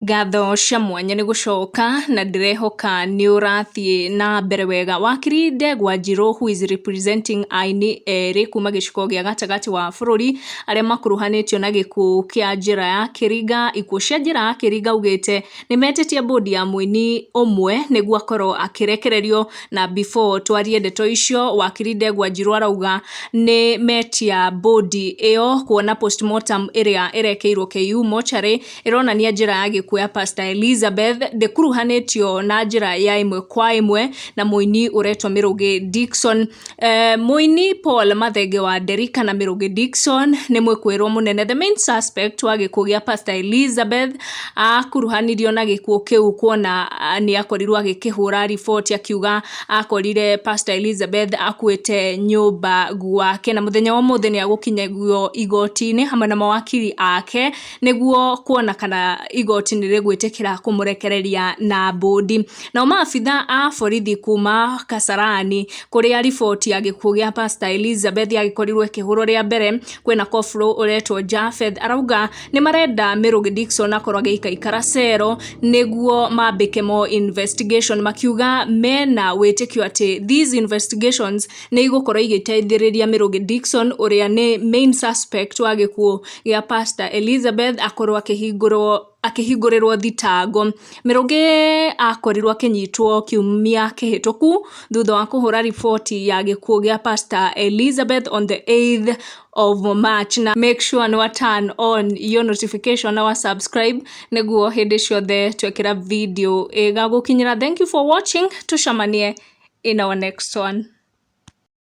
Ngatho cia mwanya nĩ gũcoka na ndĩrehoka nĩ ũrathiĩ na mbere wega. Wakiri Ndegwa Njirũ, who is representing aini erĩ kuma gĩcigo gĩa gatagatĩ wa bũrũri arĩa makuruhanĩtio na gĩkuũ kĩa njĩra ya Kĩringa, ikuũ cia njĩra ya Kĩringa, augĩte nĩ metĩtie bũndi ya mũini ũmwe nĩguo akorwo akĩrekererio. Na before twarie ndeto icio, wakiri Ndegwa Njirũ arauga nĩ metia bũndi ĩyo kuona postmortem ĩrĩa ĩrekĩirwo KU mortuary ĩronania njĩra ya gĩkuũ ya Pastor Elizabeth ndĩkuruhanĩtio na njĩra ya ĩmwe kwa ĩmwe na mũini ũretwo Mĩrũgĩ Dickson. Mũini Paul Mathenge wa Nderika na Mĩrũgĩ Dickson nĩ mwĩkũĩrwo mũnene, the main suspect wa gĩkuũ gĩa Pastor Elizabeth. Akuruhanirio na gĩkuũ kĩu kuona nĩ akorirwo agĩkĩhũra riboti akiuga akorire Pastor Elizabeth akuĩte nyũmba gwake, na mũthenya wa ũmũthĩ nĩ agũkinyagio igoti-inĩ hamwe na mawakiri ake nĩguo kuona kana igoti nĩ rĩgwĩtĩkĩra kũmũrekereria na mbũndi. Nao maabitha a borithi kuma Kasarani, kũrĩa riboti ya gĩkuũ gĩa Pastor Elizabeth yagĩkorirwo ĩkĩhũrwo rĩa mbere, kwĩna kobro ũretwo Japheth arauga nĩ marenda Mĩrũgĩ Dickson akorwo agĩikaikara cero nĩguo mambĩke more investigation, makiuga mena wĩtĩkio atĩ these investigations nĩ igũkorwo igĩteithĩrĩria Mĩrũgĩ Dickson, ũrĩa nĩ main suspect wa gĩkuũ gĩa Pastor Elizabeth, akorwo akĩhingũrĩrwo thitango. Mĩrũgĩ akorirwo akĩnyitwo kiumia kĩhĩtũku thutha wa kũhũra riboti ya gĩkuũ gĩa Pastor Elizabeth on the 8th of March. Na make sure nĩ wa turn on your notification na wa subscribe nĩguo hĩndĩ ciothe twekĩra video ĩgagũkinyĩra. Thank you for watching, tucemanie in our next one.